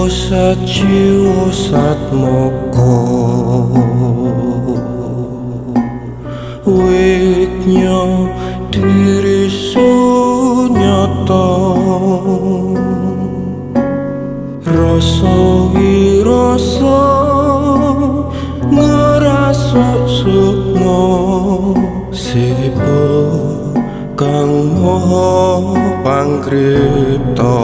Jiwa sajiwa satmaka wignya diri sunyata rasa wirasa ngrasuk sukma sipa kang maha pangkripta.